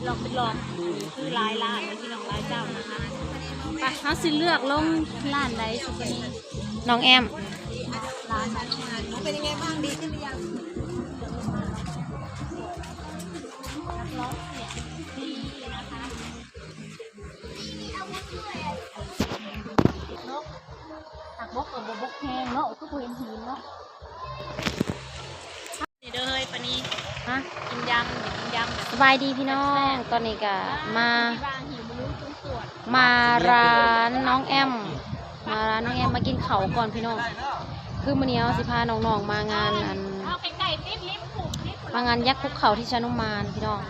ລອງເປັນລອງ ຄືຫຼາຍຮ້ານ ພີ່ນ້ອງ ຫຼາຍເຈົ້ານະ. ໄປ ເຮົາຊິເລືອກລົງຮ້ານໃດ ຊຸດນີ້? ນ້ອງແອມ ຮ້ານ ເປັນຍັງໄງບ້າງ? ດີຂຶ້ນຫຼືຍັງ? ເນາະ ຫາກບົກກໍບໍ່ບົກແຮງເນາະ ຄືບໍ່ເຫັນຫີນເນາະ. ນີ້ເດີເຮີ້ຍ ປານີ ຮະ ກິນຢຳ ກິນຢຳ. ສະບາຍດີພີ່ນ້ອງ ຕອນນີ້ກະມາ ມາຮ້ານນ້ອງແອມ ມາຮ້ານນ້ອງແອມ ມາກິນເຂົ້າກ່ອນພີ່ນ້ອງ. ຄືມື້ນີ້ເຮົາຊິພານ້ອງໆມາງານ ອັນ ມາງານຍັກຄຸກເຂົ້າທີ່ຊານຸມານພີ່ນ້ອງ.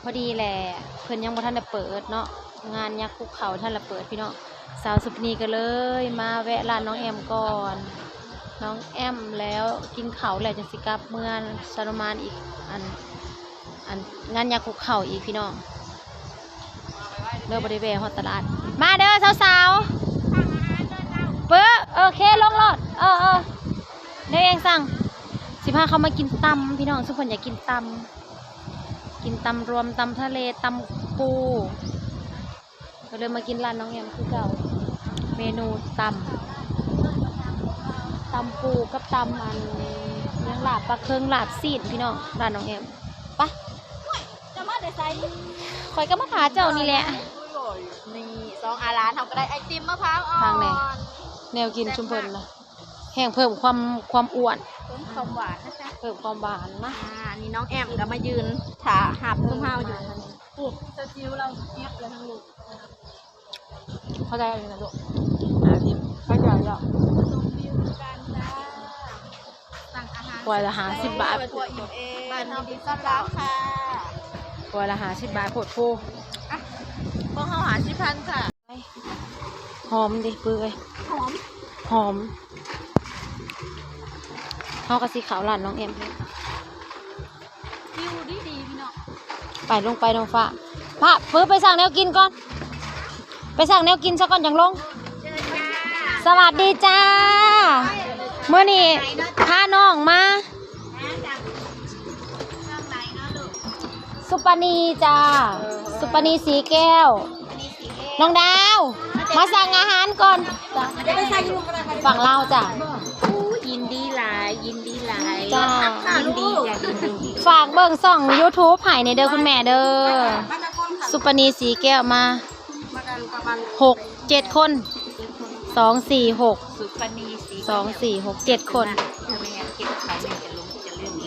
ພໍດີແຫຼະ ເພິ່ນຍັງບໍ່ທັນໄດ້ເປີດເນາະ ງານຍັກຄຸກເຂົ້າທັນລະເປີດພີ່ນ້ອງ. ສາວສຸປະນີກໍເລີຍມາແວະຮ້ານນ້ອງແອມກ່ອນ ນ້ອງແອມແລ້ວກິນເຂົ້າແລ້ວຈັ່ງຊິກັບເມືອຊານຸມານອີກ ອັນ ອັນ ງານຍັກຄຸກເຂົ້າອີກພີ່ນ້ອງ ເລີຍບໍ່ໄດ້ແວະຮອດຕະຫຼາດ. ມາເດີສາວໆ ເປີ ໂອເຄ ລົງໂລດ ເອີໆ ແນວເອງສັ່ງ ຊິພາເຂົາມາກິນຕຳພີ່ນ້ອງ ຊຸມເພິ່ນຢາກກິນຕຳ ກິນຕຳລວມ ຕຳທະເລ ຕຳປູ ກໍເລີຍມາກິນຮ້ານນ້ອງແອມຄືເກົ່າ ເມນູຕຳ ຕຳປູກັບຕຳ ອັນ ຫຍັງ ລາບປາເຄິງ ລາບຊີ້ນພີ່ນ້ອງ ຮ້ານນ້ອງແອມ. ໄປ ເຈົ້າມາແຕ່ໃສ? ຂ້ອຍກໍມາຫາເຈົ້ານີ້ແຫຼະ. ນີ້ ສອງອາຫຼານເຮົາກໍໄດ້ໄອຕິມມະພ້າວອ່ອນ ທາງແນ່ ແນວກິນຊຸມເພິ່ນນະ ແຮ່ງເພີ່ມຄວາມ ຄວາມອ້ວນ ເພີ່ມຄວາມຫວານນະ ເພີ່ມຄວາມຫວານນະ. ອ່າ ອັນນີ້ນ້ອງແອມກໍມາຢືນຖ້າຮັບຊຸມເຮົາຢູ່. ໂອ້ ສະຈິວລາວເກັບແລ້ວທັງລູກ. ເທົ່າໃດນີ້ນະລູກ? ຫ້າສິບ. ເທົ່າໃດລະ? ຊົມວິວນຳກັນຈ້າ. ສັ່ງອາຫານ ຖ້ວຍລະຫ້າສິບບາດ. ຖ້ວຍອີ່ມເອມ. ບ້ານຍິນດີຕ້ອນຮັບຄ່ະ. ຖ້ວຍລະຫ້າສິບບາດ ໂພດໂພ. ອ່ະ ຂອງເຮົາຫ້າສິບພັນຄ່ະ. ຫອມເດ ເປື່ອຍ ຫອມ ຫອມ. ເຮົາກໍຊິເຂົ້າຮ້ານນ້ອງແອມ. ວິວດີໆ ພີ່ນ້ອງ. ໄປ ລົງໄປນ້ອງຟ້າ ຟ້າ ເປີ ໄປສັ່ງແນວກິນກ່ອນ ໄປສັ່ງແນວກິນຊະກ່ອນຈັ່ງລົງ. ສະຫວັດດີຈ້າ ມື້ນີ້ພານ້ອງມາ ສຸປະນີຈ້າ ສຸປະນີສີແກ້ວ. ນ້ອງດາວ ມາສັ່ງອາຫານກ່ອນ. ຝັ່ງລາວຈ້າ. ຍິນດີຫຼາຍ ຍິນດີຫຼາຍ. ຈ້າ ຍິນດີຈ້າ ຍິນດີ. ຝາກເບິ່ງຊ່ອງຢູທູບໃຫ້ແດ່ເດີຄຸນແມ່ເດີ. ສຸປະນີສີແກ້ວ ມາ ຫົກເຈັດຄົນ ສອງ ສີ່ ຫົກ ສຸປະນີສີແກ້ວ ສອງ ສີ່ ຫົກ ເຈັດຄົນ.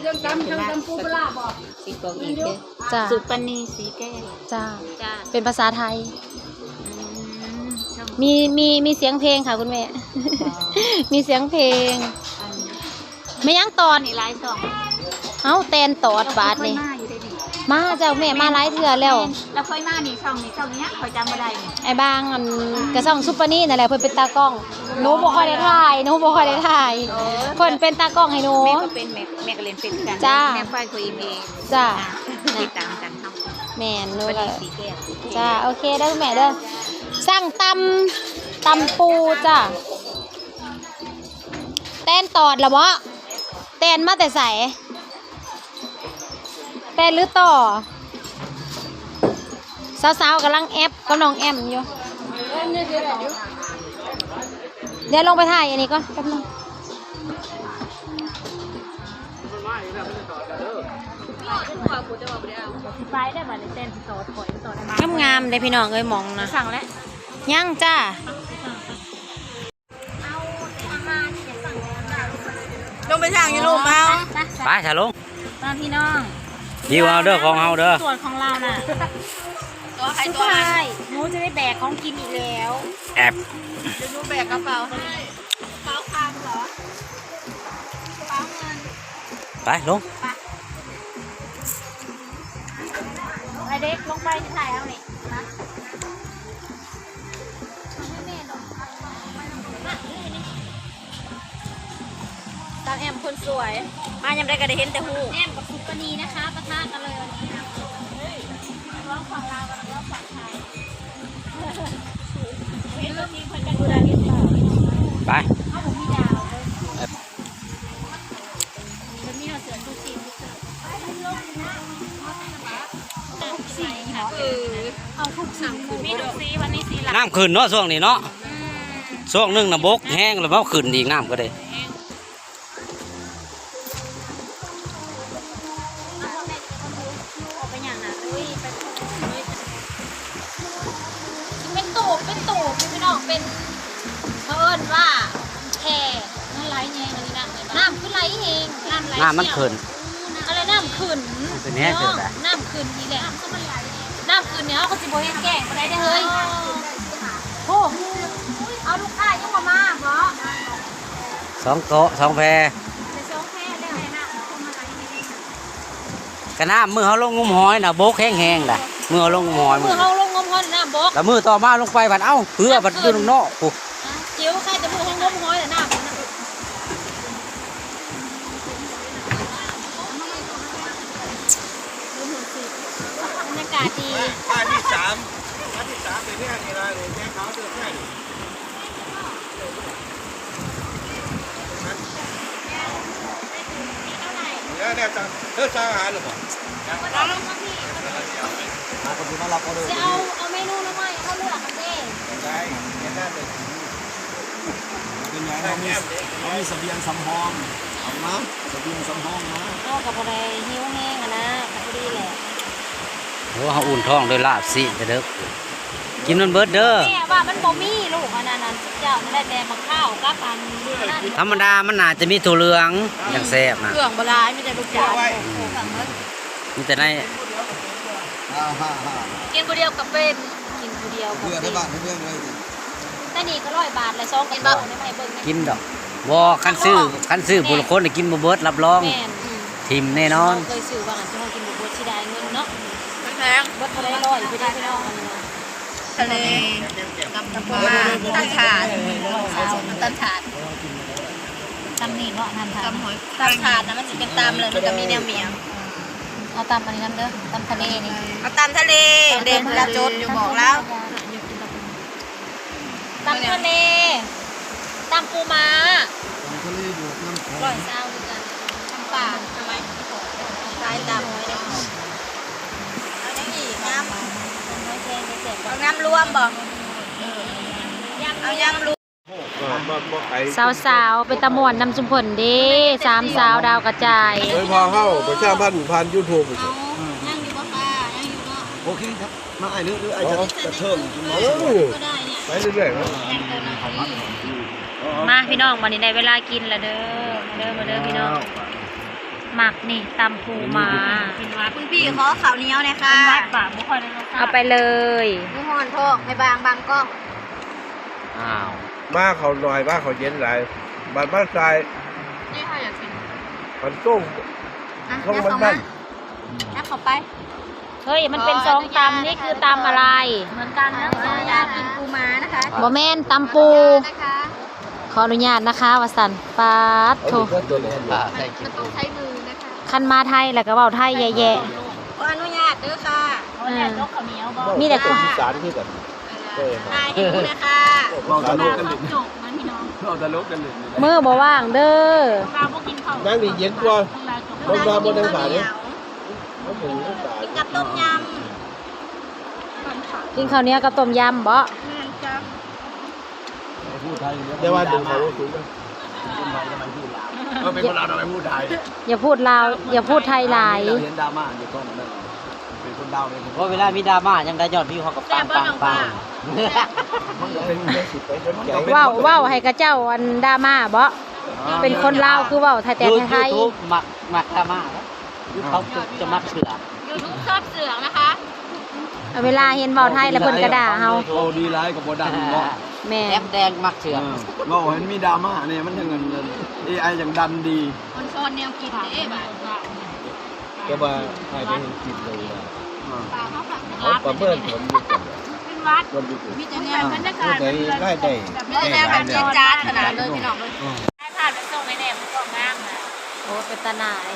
ເລື່ອງຕຳ ເລື່ອງຕຳປູປາຮ້າບໍ? ຊິບອກອີກເດີ. ຈ້າ ສຸປະນີສີແກ້ວ. ຈ້າ ເປັນພາສາໄທ. ອືມ ມີ ມີ ມີສຽງເພງຄ່ະຄຸນແມ່. ອໍ ມີສຽງເພງ. ແມ່ນຫຍັງຕອດນີ້ຫຼາຍຊ່ອງ. ເອົ້າ ແຕ່ນຕອດບາດນີ້. ມາຢູ່ເດ້ນີ້. ມາເຈົ້າແມ່ ມາຫຼາຍເທື່ອແລ້ວ. ແມ່ນ ລາວເຄີຍມານີ້ ຊ່ອງນີ້ ຊ່ອງຫຍັງ ຂ້ອຍຈຳບໍ່ໄດ້ນີ້. ອ້າຍບາງ ອັນ ກະຊ່ອງສຸປະນີນັ້ນແຫຼະ ເພິ່ນເປັນຕາກ້ອງ. ໂອ້ ໜູບໍ່ຄ່ອຍໄດ້ຖ່າຍ ໜູບໍ່ຄ່ອຍໄດ້ຖ່າຍ. ໂອ້ ເພິ່ນເປັນຕາກ້ອງໃຫ້ໜູ. ແມ່ກໍເປັນ ແມ່ ແມ່ກໍຫຼິ້ນເປັນຄືກັນ. ຈ້າ ແມ່ໄຟກໍອີເມ. ຈ້າ ຕິດຕາມກັນເນາະ. ແມ່ນ ໜູກໍ ສຸປະນີສີແກ້ວ. ຈ້າ ໂອເຄເດີແມ່ເດີ. ສັ່ງຕຳ ຕຳປູຈ້າ. ແຕ່ນຕອດລະບໍ? ແຕ່ນມາແຕ່ໃສ? ແຕ່ນຫຼືຕໍ່? ສາວໆກຳລັງແອັບກັບນ້ອງແອມຢູ່. ດຽວລົງໄປຖ່າຍອັນນີ້ກ່ອນແປັບໜຶ່ງ. ງາມໆເດ້ພີ່ນ້ອງເອີຍ ໝ່ອງນະ. ສັ່ງແລ້ວ? ຍັງຈ້າ. ລົງໄປສ້າງຢູ່ລຸ່ມເຮົາ. ໄປ ໄປ ໄປ ຖ້າລົງ ມາພີ່ນ້ອງ. ດີເຮົາເດີ ຂອງເຮົາເດີ ສ່ວນຂອງລາວນະ. ສຸດທ້າຍ ໜູຈະໄດ້ແບກຂອງກິນອີກແລ້ວ. ແອບ ດຽວໜູແບກກະເປົາໃຫ້. ກະເປົາຄັງເຫລໍ? ກະເປົາເງິນ. ໄປ ລົງ. ໄປ ໄປເດັກ ລົງໄປຖ່າຍເອົານີ້ນະ. ສາວແອມຄົນສວຍ ມາຍາມໃດກໍໄດ້ເຫັນແຕ່ຮູບ. ແອມກັບສຸປະນີນະຄະ ປະທະກັນເລີຍວັນນີ້ນະ. ເວົ້າຝັ່ງລາວກັບເວົ້າຝັ່ງໄທ. ເຫັນຕົວຈິງເພິ່ນຈັກເທື່ອ. ໄປ ເຮົາບໍ່ມີດາວເດີ. ແບບນີ້ເຮົາເສືອຊູຊີ ໄປ ໄປ ໄປ. ເອີ ເອົາທຸກສີເລີຍ ມີທຸກສີ ວັນນີ້ສີຫຼາຍ ນ້ຳຂຶ້ນເນາະ ຊ່ວງນີ້ເນາະ ອືມ ຊ່ວງໜຶ່ງນະບົກແຮງ ແລ້ວມາຂຶ້ນອີກ ນ້ຳກໍໄດ້ ເອົາໄປຫຍັງນະ ອຸ້ຍ ໄປ ເປັນຕູບ ເປັນຕູບ ພີ່ນ້ອງ ເປັນ ເຂົາເອີ້ນວ່າແຄ ນ້ຳໄຫຼແຮງອີ່ຫຼີນະ ນ້ຳຄືໄຫຼແຮງ ນ້ຳໄຫຼ ນ້ຳມັນຂຶ້ນ ອາ ນ້ຳຂຶ້ນ ນ້ຳຂຶ້ນແຮງ ນ້ຳຂຶ້ນອີກແລ້ວ ນ້ຳຂຶ້ນນີ້ເຮົາກໍຊິບໍ່ເຮັດແກ້ງປານໃດເດ້ເຮີ້ຍ ໂອ້ ເອົາລູກຄ້າຍັງບໍ່ມາບໍ? ສອງໂຕະ ສອງແພ ໄດ້ສອງແພແລ້ວ ກະນ້ຳມື້ເຮົາລົງງົມຫອຍນະ ບົກແຮງໆ ດະ ມື້ເຮົາລົງງົມຫອຍ ມື້ເຮົາລົງງົມຫອຍນ້ຳບົກ ລະມື້ຕໍ່ມາລົງໄປບັດ ເອົ້າ ເຮືອບັດຢູ່ນອກພຸ້ນ ຈິວ ໃສ່ແຕ່ມື້ເຮົາງົມຫອຍນະ ນ້ຳ ບັນຍາກາດດີ ທ່າທີ່ສາມ ທ່າທີ່ສາມ ເປັນແນວນີ້ລະ ແມ່ຂາວເດີແທ້ນີ້. ແລ້ວ ແລ້ວ ເຈົ້າ ເຈົ້າສັ່ງອາຫານແລ້ວບໍ່? ມາ ເຂົາຊິມາຮັບອອເດີ ຊິເອົາ ເອົາເມນູໜໍ່ໄມ້ໃຫ້ເຮົາເລືອກກັນເດ້ ໄດ້ ເຮັດໄດ້ເລີຍ ເປັນຫຍັງ ເຮົາມີ ເຮົາມີສະບຽງສຳຮອງ ເອົາມາ ສະບຽງສຳຮອງມາ ເຮົາກໍບໍ່ໄດ້ຫິວແຮງຫັ້ນນະ ກໍພໍດີແຫຼະ ໂອ້ ເຮົາອຸ່ນທ້ອງດ້ວຍລາບຊີ້ນແຕ່ເດິກ. ກິນມັນເບິດເດີ ແມ່ວ່າມັນບໍ່ມີລູກອັນນັ້ນ ອັນເຈົ້ານັ້ນໄດ້ແຕ່ໝາກພ້າວກັບອັນນັ້ນ ທຳມະດາມັນໜ້າຈະມີຖົ່ວເຫຼືອງຈັ່ງແຊບນະ ເຄື່ອງບໍ່ຫຼາຍ ມີແຕ່ລູກດຽວ ມີແຕ່ໃນ ກິນຜູ້ດຽວກໍເປັນ ກິນຜູ້ດຽວກໍເປັນ ແຕ່ນີ້ກໍຮ້ອຍບາດແຫຼະ ສອງກະໂຕະນີ້ມາໃຫ້ເບິ່ງ ກິນດອກ ບໍ່ ຄັນຊື້ ຄັນຊື້ຜູ້ລະຄົນນີ້ກິນບໍ່ເບິດ ຮັບຮອງ ແມ່ນ ຖິ້ມແນ່ນອນ ເຮົາເຄີຍຊື້ວ່າອັນເຮົາກິນບໍ່ເບິດ ເສຍດາຍເງິນເນາະ ມັນແພງ ເບິດເທົ່າໃດ ຮ້ອຍ ໄປເດີພີ່ນ້ອງ ອັນນີ້ນະ ທະເລ ຕຳ ຕຳ ຕຳຖາດ ຕຳນີ້ເນາະ ຕຳຖາດ ຕຳຫອຍ ຕຳຖາດນະ ມັນຊິເປັນຕຳ ແລ້ວມັນກໍມີແນວໝຽງ ເອົາຕຳອັນນີ້ນຳເດີ ຕຳທະເລນີ້ ເອົາຕຳທະເລ ເດ ລາວຈົດຢູ່ ບອກລາວ ຕຳທະເລ ຕຳປູມ້າ ຕຳທະເລບວກນ້ຳຂອງ ຮ້ອຍຊາວຄືກັນ ຕຳປາ ທຳໄມ ຫຼາຍຕຳ ເອົາຫຍັງອີກ ຍຳ ເອົາຍຳລວມບໍ່? ເອີ ເອົາຍຳລວມ ສາວໆ ເປັນຕາມ່ວນນຳຊຸມເພິ່ນເດ້ ສາມສາວດາວກະຈາຍ ໂດຍພາເຮົາປະຊາພັນຜ່ານຢູທູບ ຍັງຢູ່ບໍ່ຄະ? ຍັງຢູ່ເນາະ ໂອເຄຄັບ ມາອ້າຍເດີ ເດີອ້າຍຈະກະເທີງກິນໝໍ ໄປເລື້ອຍໆ ເນາະ ມາພີ່ນ້ອງ ບັດນີ້ໄດ້ເວລາກິນລະເດີ ມາເດີ ມາເດີພີ່ນ້ອງ ມັກນີ້ ຕຳປູມ້າ ເປັນຫວັດ ຄຸນພີ່ຂໍເຂົ້າໜຽວແດ່ຄ່ະ ເປັນຫວັດບາດ ບໍ່ຄ່ອຍໄດ້ລົດຊາດ ເອົາໄປເລີຍ ຄືຮ້ອນທ້ອງ ໃຫ້ບາງ ບາງກ້ອງ ອ້າວ ມາເຂົ້າໜ້ອຍ ມາເຂົ້າເຢັນຫຼາຍ ບາດມາໃສ່ ນີ້ເຮົາຢາກກິນ ມັນຕົ້ມ ອ່ະ ຕ້ອງມັນນັ້ນ ຍັບເຂົ້າໄປ ເຮີ້ຍ ມັນເປັນສອງຕຳ ນີ້ຄືຕຳອະໄລ? ເໝືອນກັນເນາະ ຂໍອະນຸຍາດກິນປູມ້ານະຄະ ບໍ່ແມ່ນ ຕຳປູ ຂໍອະນຸຍາດນະຄະ ວ່າຊັ້ນ ປາດໂທ້ ມັນຕ້ອງໃຊ້ມືນະຄະ ຄັນມາໄທແລ້ວກໍເວົ້າໄທແຢະໆ ຂໍອະນຸຍາດເດີຄ່ະ ເອີ ມີແຕ່ຄົນອີສານຄືກັນ ເອີ ເວົ້າຕະຫຼົກກັນຫຼິ້ນ ເວົ້າຕະຫຼົກກັນຫຼິ້ນ ມື້ບໍ່ວ່າງເດີ ນາງນີ້ເຢັນກວ່າ ບໍ່ວ່າບໍ່ໄດ້ສາເດ້ ກິນກັບຕົ້ມຍຳ ກິນເຂົ້າໜຽວກັບຕົ້ມຍຳບໍ? ແມ່ນຈ້ະ ແຕ່ວ່າດຶງເຂົາລົງສູງນະ ເປັນຄົນລາວທຳໄມພູດໄທ ຢ່າພູດລາວ ຢ່າພູດໄທຫຼາຍ ເຫັນດຣາມາຢູ່ກ້ອງນັ້ນ ເປັນຄົນລາວເດ້ ເພາະເວລາມີດຣາມາຫຍັງໄດ້ຍອດວິວເຮົາກໍປັງໆໆ ມັນກໍເປັນ ເວົ້າ ເວົ້າໃຫ້ຂະເຈົ້າອັນດຣາມາບໍ? ເປັນຄົນລາວຄືເວົ້າໄທແຕ່ໄທ ຢູທູບມັກ ມັກດຣາມາ ຢູທູບຈະມັກເສືອກ ຢູທູບຊອບເສືອກນະຄະ ເວລາເຫັນເວົ້າໄທແລ້ວເພິ່ນກະດ່າເຮົາ ເວົ້າດີຫຼາຍກໍບໍ່ດັງເນາະ ແມ່ນ ແອບແດງມັກເສືອກ ເອີ ເວົ້າໃຫ້ມັນມີດຣາມາແດ່ ມັນຈັ່ງອັນ ເອໄອຈັ່ງດັນດີ ມັນສອນແນວກິນເດ້ບາດ ແຕ່ວ່າອ້າຍໄປເຫັນຄລິບເລີຍວ່າ ອ່າ ເຂົາປະເມີນຜົນຢູ່ ເປັນຫວັດ ຜົນຢູ່ ມີແຕ່ແນວ ບັນຍາກາດ ຜູ້ໃດລາຍໄດ້ ມີແຕ່ແນວແບບຈັດຂະໜາດເລີຍພີ່ນ້ອງເອີຍ ຖ່າຍພາບແລ້ວສົ່ງໃຫ້ແດ່ ມັນກໍງາມນະ ໂອ້ ເປັນຕາໜ້າເດ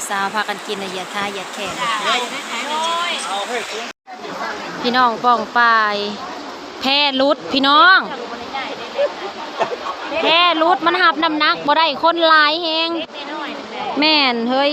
ສາວໆ ພາກັນກິນນະ ຢຽດຂາຢຽດແຂ້ງ ໂດຍ ພີ່ນ້ອງປ້ອງປາຍ ແພຫຼຸດພີ່ນ້ອງ ແພຫຼຸດ ມັນຮັບນ້ຳໜັກບໍ່ໄດ້ ຄົນຫຼາຍແຮງ ແມ່ນເຮີ້ຍ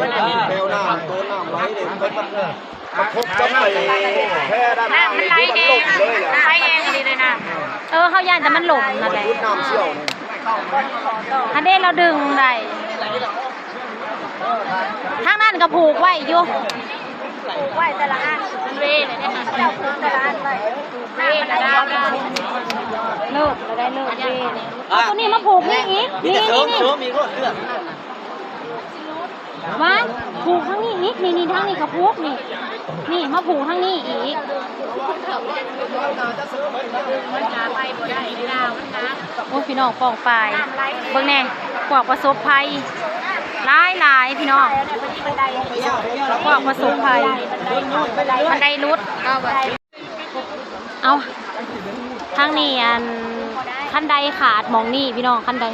ແນວນ້ຳ ໂຕນ້ຳໄຫຼນີ້ ມັນ ມັນ ມັນກະທົບກັບໄອ້ແພດ້ານ ນ້ຳມັນໄຫຼແຮງ ມັນລົ້ມເລີຍແຫຼະ ໄຫຼແຮງອີ່ຫຼີເລີຍນ້ຳ. ເອີ ເຮົາຢ້ານແຕ່ມັນລົ້ມນັ້ນແຫຼະ ມັນດູດນ້ຳຊ່ຽວນີ້ ຫັ້ນເດ້ ລາວດຶງໄດ້. ທາງນັ້ນກໍຜູກໄວ້ຢູ່ ຜູກໄວ້ແຕ່ລະອັນ ມັນເວເລີຍເດ້ ເຈົ້າຜູກແຕ່ລະອັນໄວ້ ເວແລ້ວ ເລີກແລ້ວໄດ້ ເລີກເວ. ເອົາຕົວນີ້ມາຜູກນີ້ອີກ ມີແຕ່ເສີມ ນີ້ ເສີມອີກໂລດເລື່ອງ ມາຜູກທາງນີ້ອີກ ນີ້ ນີ້ ທາງນີ້ກໍຜູກ ນີ້ ນີ້ ມາຜູກທາງນີ້ອີກ. ໂອ້ຍ ພີ່ນ້ອງປ້ອງປາຍ ເບິ່ງແດ່ ພວກປະສົບໄພຫຼາຍໆ ພີ່ນ້ອງ ພວກປະສົບໄພ ບັນໄດຫຼຸດ. ເອົ້າ ທາງນີ້ ອັນ ຄັນໄດຂາດໝ່ອງນີ້ ພີ່ນ້ອງ ຄັນໄດ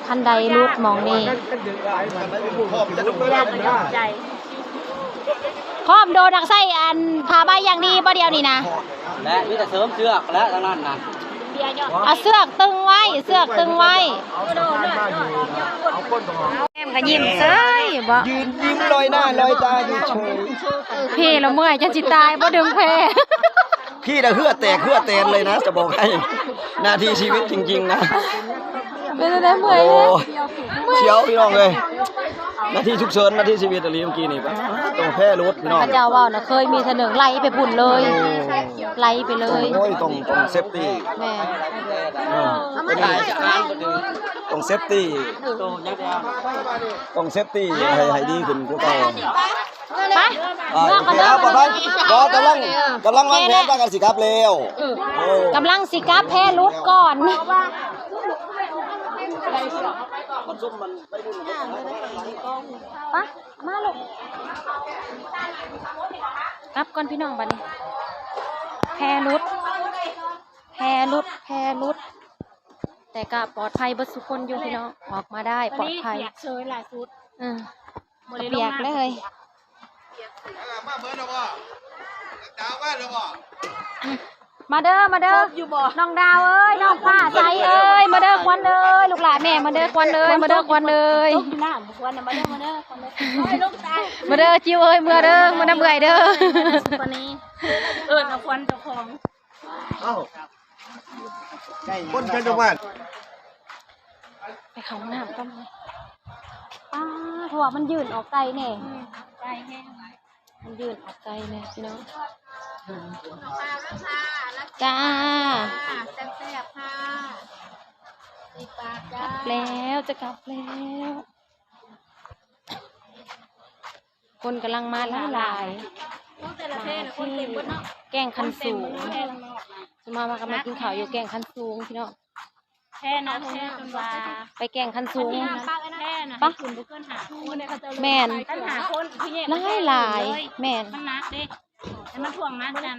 ຄັນໄດຫຼຸດໝ່ອງນີ້. ພ້ອມໂດນ ໃສ່ອັນຜ້າໃບຢ່າງດີບໍ່ດຽວນີ້ນະ ແລະ ມີແຕ່ເສີມເຊືອກແຫຼະ ທາງນັ້ນນະ ເອົາເຊືອກຕຶງໄວ້ ເຊືອກຕຶງໄວ້. ແກ້ມກໍຍິ້ມເຊີຍບໍ? ຢືນຍິ້ມລອຍໜ້າລອຍຕາຢູ່ເຊີຍ. ພີ່ລະເມື່ອຍຈົນຊິຕາຍ ບໍ່ດຶງແພ. ພີ່ລະເຫື່ອແຕກເຫື່ອແຕນເລີຍນະ ຈະບອກໃຫ້. ນາທີຊີວິດຈິງໆນະ. ເປັນຈັ່ງໃດ ເມື່ອຍ? ໂອ້ ສຽວພີ່ນ້ອງເອີຍ. ນາທີສຸກເສີນ ນາທີຊີວິດອີ່ຫຼີເມື່ອກີ້ນີ້. ຕ້ອງແພຫຼຸດພີ່ນ້ອງ. ເຂົາເຈົ້າເວົ້ານະ ເຄີຍມີເທື່ອໜຶ່ງ ໄຫຼໄປພຸ້ນເລີຍ. ໂອ້ ໄຫຼໄປເລີຍ. ໂອ້ຍ ຕ້ອງ ຕ້ອງເຊຟຕີ. ແມ່ນ. ເອີ ຕ້ອງເຊຟຕີ. ຕ້ອງເຊຟຕີໃຫ້ ໃຫ້ດີຂຶ້ນກວ່າເກົ່າ. ໄປ ອ່າ ໂອເຄ ເອົາ ໄປ ໄປ. ບໍ່ ກຳລັງ ກຳລັງວາງແຜນວ່າກັນຊິກັບແລ້ວ. ເອີ ໂອ້ ກຳລັງຊິກັບ ແພຫຼຸດກ່ອນ. ໄປ ມາລູກ ກັບກ່ອນພີ່ນ້ອງບັດນີ້. ແພຫຼຸດ ແພຫຼຸດ ແພຫຼຸດ ແຕ່ກໍປອດໄພເບິດສູ່ຄົນຢູ່ພີ່ນ້ອງ ອອກມາໄດ້ປອດໄພ. ປຽກເຊີຍຫຼາຍສຸດ. ເອີ ບໍ່ໄດ້ລົງນ້ຳ ປຽກເລີຍ. ມາເດີ ມາເດີ ຄົບຢູ່ບໍ່? ນ້ອງດາວເອີຍ ນ້ອງຟ້າໃສເອີຍ ມາເດີຄວັນເອີຍ ລູກຫຼານແມ່ ມາເດີຄວັນເອີຍ ມາເດີຄວັນເອີຍ. ຕົກຢູ່ນ້ຳຄວັນນະ ມາເດີ ມາເດີຄວັນເອີຍ. ມາເດີຈິວເອີຍ ເມືອເດີ ມານຳເອື້ອຍເດີ. ເອີ້ນເອົາຄວັນເຈົ້າຂອງ. ເອົ້າ ຄົນເປັນຈັງຫວັດ ໄປເຂົ້າຫ້ອງນ້ຳກ່ອນ. ປ້າ ເພາະວ່າມັນຍື່ນອອກໄກແດ່. ອືມ ໄກແຮງ. ມັນຍື່ນອອກໄກແດ່ພີ່ນ້ອງ. ຈ້າ ແຊບໆ ຄ່ະ. ກັບແລ້ວ ຈະກັບແລ້ວ. ຄົນກຳລັງມາຫຼາຍໆ ມາທີ່ແກ້ງຄັນສູງ. ຊຸມເຮົາພາກັນມາກິນເຂົ້າຢູ່ແກ້ງຄັນສູງພີ່ນ້ອງ. ແພນະ ແພນະ ໄປແກ້ງຄັນສູງ. ແພນະ ປະ ຂຶ້ນບໍ່ເກີນຫ້າຄົນ. ແມ່ນ ຄັນຫ້າຄົນ ຫຼາຍໆ ແມ່ນ ມັນໜັກເດ້ ແຕ່ມັນຖ່ວງໜັກກັນ.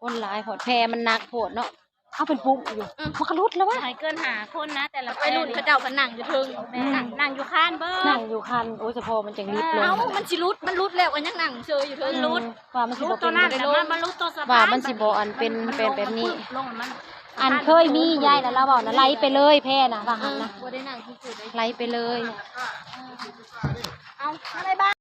ຄົນຫຼາຍໂພດ ແພມັນໜັກໂພດເນາະ. ເອົາ ເປັນປຸ້ມຢູ່. ອືມ ມັນກໍຫຼຸດແລ້ວວະ. ໃຫ້ເກີນຫ້າຄົນນະ ແຕ່ລະ ໄປລຸ້ນເຂົາເຈົ້າກໍນັ່ງຢູ່ເທິງ. ອືມ ນັ່ງ ນັ່ງຢູ່ຄານເບີ ນັ່ງຢູ່ຄານ. ໂອ້ຍ ສະເພາະມັນຈັ່ງລິບລົງ. ເອົ້າ ມັນຊິຫຼຸດ ມັນຫຼຸດແລ້ວກໍຍັງນັ່ງເຊີຍຢູ່ເທິງ. ອືມ ວ່າມັນຊິບໍ່ເປັນ ມັນຫຼຸດຕົວນັ້ນ ມັນຫຼຸດຕົວສະພານ. ວ່າມັນຊິບໍ່ອັນເປັນ ມັນ ແບບນີ້ ລົງ ມັນ ອັນເຄີຍມີຍາຍນະ ລາວເວົ້ານະ ໄຫຼໄປເລີຍແພນະ ວ່າຫັ້ນນະ. ອືມ ບໍ່ໄດ້ນັ່ງຊື່ໆເດ້ ໄຫຼໄປເລີຍ. ເອົ້າ ມາໄດ້ບ້ານ.